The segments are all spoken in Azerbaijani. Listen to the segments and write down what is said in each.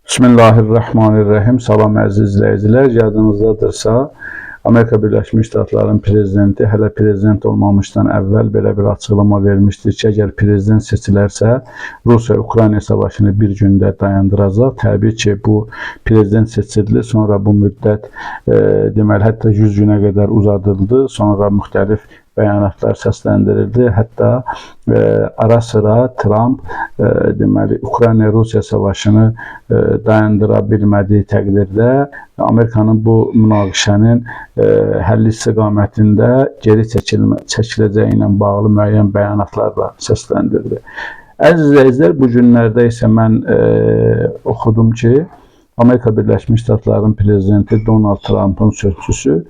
Bismillahirrahmanirrahim. Salam əziz izləyicilər. Yadınızdadırsa, Amerika Birləşmiş Ştatlarının prezidenti hələ prezident olmamışdan əvvəl belə bir açıqlama vermişdi ki, əgər prezident seçilərsə, Rusiya-Ukrayna savaşını bir gündə dayandıracaq. Təbii ki, bu prezident seçildi, sonra bu müddət deməli hətta 100 günə qədər uzadıldı, sonra müxtəlif bəyanatlar səsləndirildi. Hətta ara sıra Tramp deməli Ukrayna-Rusiya savaşını dayandıra bilmədiyi təqdirdə Amerikanın bu münaqişənin həlli istiqamətində geri çəkiləcəyi ilə bağlı müəyyən bəyanatlar da səsləndirdi. Əziz izləyicilər, bu günlərdə isə mən oxudum ki, Amerika Birləşmiş Ştatlarının prezidenti Donald Trumpın sözçüsü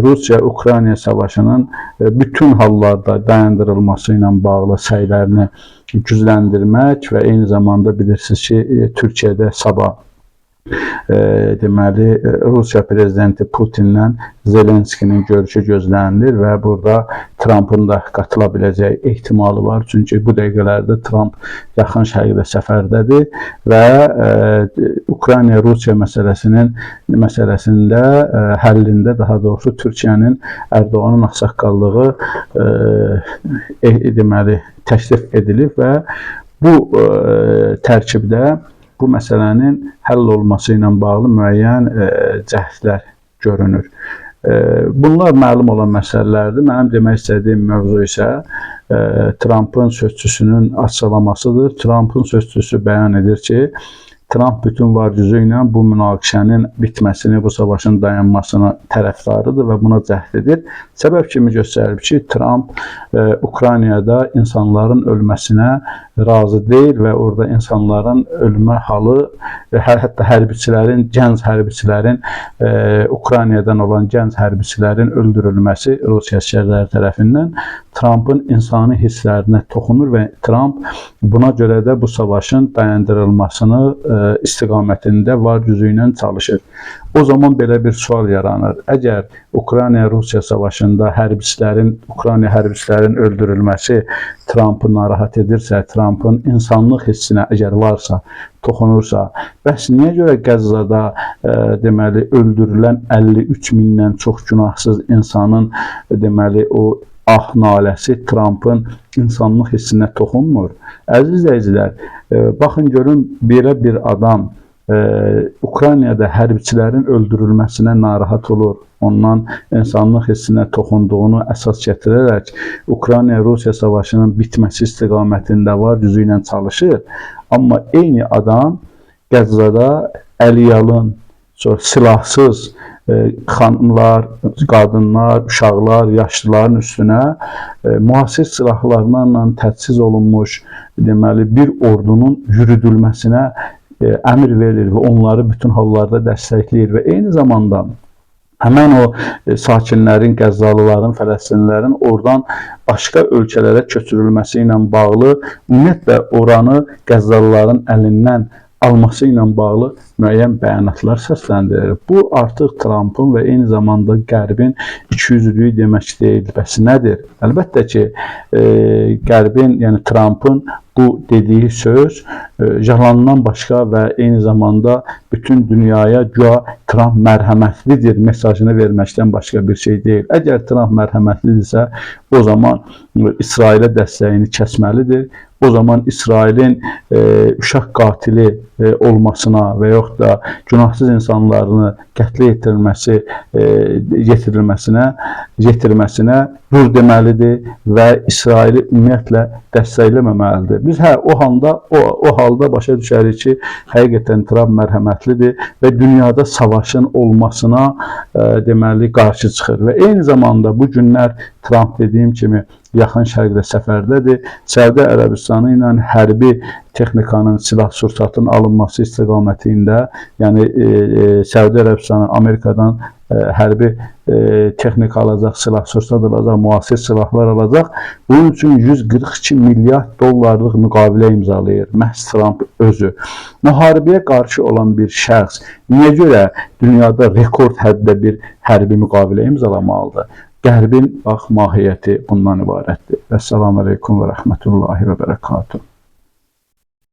Rusiya-Ukrayna savaşının bütün hallarda dayandırılması ilə bağlı səylərini gücləndirmək və eyni zamanda bilirsiniz ki, Türkiyədə sabah deməli Rusiya prezidenti Putinlə Zelenskinin görüşü gözlənilir və burada Trumpın da qatıla biləcəyi ehtimalı var. Çünki bu dəqiqələrdə Trump Yaxın Şərqdə səfərdədir və Ukrayna-Rusiya məsələsində həllində, daha doğrusu Türkiyənin Ərdoğanın ağsaqqallığı deməli təklif edilib və bu tərkibdə bu məsələnin həll olması ilə bağlı müəyyən cəhdlər görünür. Bunlar məlum olan məsələlərdir. Mənim demək istədiyim mövzu isə Trumpın sözçüsünün açıqlamasıdır. Trumpın sözçüsü bəyan edir ki, Trump bütün var gücü ilə bu münaqişənin bitməsini, bu savaşın dayanmasına tərəfdarıdır və buna cəhd edir. Səbəb kimi göstərib ki, Trump Ukraynada insanların ölməsinə razı deyil və orada insanların ölmə halı, hətta hərbiçilərin, gənc hərbiçilərin, Ukraynadan olan gənc hərbiçilərin öldürülməsi Rusiya əsgərləri tərəfindən Trumpın insani hisslərinə toxunur və Trump buna görə də bu savaşın dayandırılmasını istiqamətində var gücü ilə çalışır. O zaman belə bir sual yaranır. Əgər Ukrayna-Rusiya savaşında hərbiçilərin, Ukrayna hərbiçilərin öldürülməsi Trumpı narahat edirsə, Trumpın insanlıq hissinə əgər varsa, toxunursa, bəs niyə görə Qəzzada deməli öldürülən 53 mindən çox günahsız insanın deməli o ah naləsi Trumpın insanlıq hissinə toxunmur? Əziz izləyicilər, baxın görün, belə bir adam Ukraynada hərbiçilərin öldürülməsinə narahat olur. Ondan insanlıq hissinə toxunduğunu əsas gətirərək Ukrayna-Rusiya savaşının bitməsi istiqamətində var gücü ilə çalışır. Amma eyni adam Qəzzada əliyalın, sonra silahsız xanımlar, qadınlar, uşaqlar, yaşlıların üstünə müasir silahlarla təchiz olunmuş deməli bir ordunun yürüdülməsinə əmr verir və onları bütün hallarda dəstəkləyir və eyni zamanda həmən o sakinlərin, Qəzzalıların, Fələstinlilərin oradan başqa ölkələrə köçürülməsi ilə bağlı, ümumiyyətlə oranı Qəzzalıların əlindən alması ilə bağlı müəyyən bəyanatlar səsləndirir. Bu artıq Trumpın və eyni zamanda Qərbin ikiyüzlülüyü demək deyil. Bəs nədir? Əlbəttə ki, Qərbin, yəni Trumpın bu dediyi söz yalandan başqa və eyni zamanda bütün dünyaya güya Trump mərhəmətlidir mesajını verməkdən başqa bir şey deyil. Əgər Trump mərhəmətlidirsə, o zaman İsrailə dəstəyini kəsməlidir. O zaman İsrailin uşaq qatili olmasına və yox da günahsız insanlarını qətlə yetirməsinə dur deməlidir və İsraili ümumiyyətlə dəstəkləməməlidir. Biz o halda başa düşərik ki, həqiqətən Trump mərhəmətlidir və dünyada savaşın olmasına deməli qarşı çıxır və eyni zamanda bu günlər Trump dediyim kimi Yaxın Şərqdə səfərdədir. Səudiyyə Ərəbistanı ilə hərbi texnikanın, silah-sursatın alınması istiqamətində, yəni Səudiyyə Ərəbistanı Amerikadan hərbi texnika alacaq, silah-sursat alacaq, müasir silahlar alacaq. Bunun üçün 142 milyard dollarlıq müqavilə imzalayır məhz Trump özü. Müharibəyə qarşı olan bir şəxs niyə görə dünyada rekord həddə bir hərbi müqavilə imzalamalıdır? Qərbin bax mahiyyəti bundan ibarətdir. Vəssalamu aleykum və rəhmətullahi və bərəkatuhu.